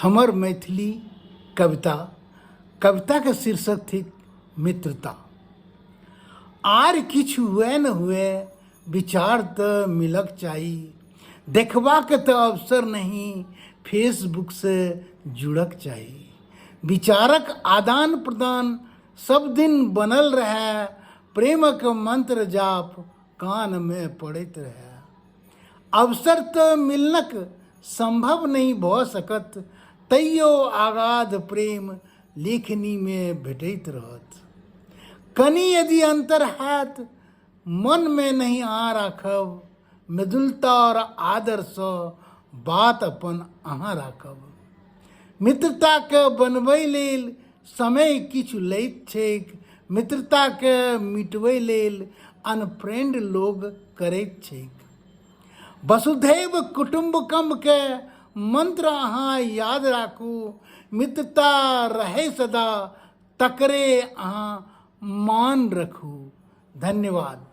हमर मैथिली कविता कविताके शीर्षक थिक मित्रता। आर किछु हुए न हुए विचार तऽ मिलक चाही, देखबाक तऽ अवसर नहि फेसबुकसँ जुड़क चाही। विचारक आदान प्रदान सब दिन बनल रहए, प्रेमक मंत्र जाप कानमे पड़ैत रहए। अवसर तऽ मिलनक सम्भव नहि भऽ सकत, तैयो अगाध प्रेम लेखनीमे भेटैत रहत। कनि यदि अन्तर हैत मनमे नहि अहाँ राखब, मृदुलता आओर आदरसँ बात अपन अहाँ राखब। मित्रताके बनबै लेल समय किछु लैत छैक, मित्रताके मिटबै लेल अनफ्रेंड लोग करैत छैक। वसुधैव कुटुम्बकमके मंत्र अहाँ याद राखू, मित्रता रहै सदा तकरे अहाँ मान रखू। धन्यवाद।